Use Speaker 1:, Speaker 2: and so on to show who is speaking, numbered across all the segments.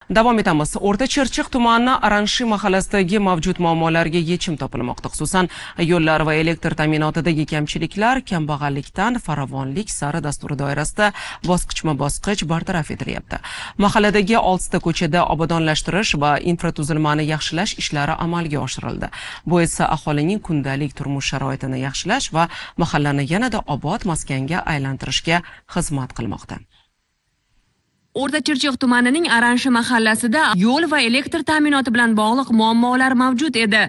Speaker 1: Davom etamiz. O'rta Chirchiq tumani Aranshi mahallasidagi mavjud muammolarga yechim topilmoqda. Xususan, yo'llar va elektr ta'minotidagi kamchiliklar "Kambag'allikdan farovonlik sari" dasturi doirasida bosqichma-bosqich bartaraf etilyapti. Mahalladagi 6 ta ko'chada obodonlashtirish va infratuzilmani yaxshilash ishlari amalga oshirildi. Bu esa aholining kundalik turmush sharoitini yaxshilash va mahallani yanada obod maskanga aylantirishga xizmat qilmoqda.
Speaker 2: O'rta Chirchiq tumanining Aranshi mahallasida yo'l va elektr ta'minoti bilan bog'liq muammolar mavjud edi.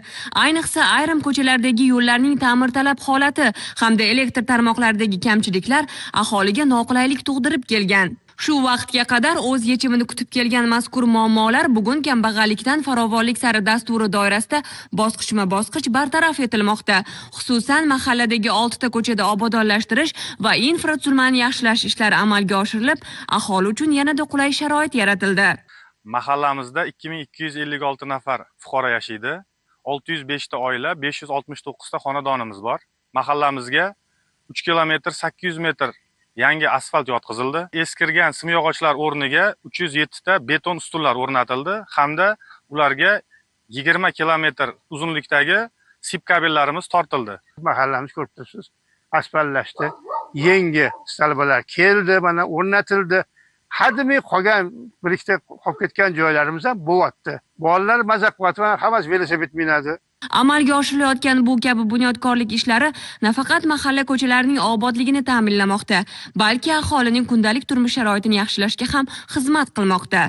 Speaker 2: Ayniqsa, ayrim ko'chalardagi yo'llarning ta'mirtalab holati hamda elektr tarmoqlaridagi kamchiliklar aholiga noqulaylik tug'dirib kelgan. Shu vaqtga qadar o'z yechimini kutib kelgan mazkur muammolar bugun "Kambag'allikdan farovonlik sari" dasturi doirasida bosqichma-bosqich bartaraf etilmoqda. Xususan, mahalladagi 6 ta ko'chada obodonlashtirish va infratuzilmani yaxshilash ishlari amalga oshirilib, aholi uchun yanada qulay sharoit yaratildi.
Speaker 3: Mahallamizda 2256 nafar fuqaro yashaydi. 605 ta oila, 569 ta xonadonimiz bor. Mahallamizga 3 kilometr 800 metr yangi asfalt yotqizildi. Eskirgan simyog'ochlar o'rniga 307 ta beton ustunlar o'rnatildi hamda ularga 20 kilometr uzunlikdagi sip kabellarimiz tortildi.
Speaker 4: Mahallamiz, ko'rib turibsiz, asfaltlashdi, yangi столба lar keldi, mana, o'rnatildi. Hademay qolgan bir ikkita qolib ketgan joylarimiz ham bo'lyapti. Bolalar maza qilyapti, mana, hammasi velosiped minadi.
Speaker 2: Amalga oshirilayotgan bu kabi bunyodkorlik ishlari nafaqat mahalla ko'chalarining obodligini ta'minlamoqda, balki aholining kundalik turmush sharoitini yaxshilashga ham xizmat qilmoqda.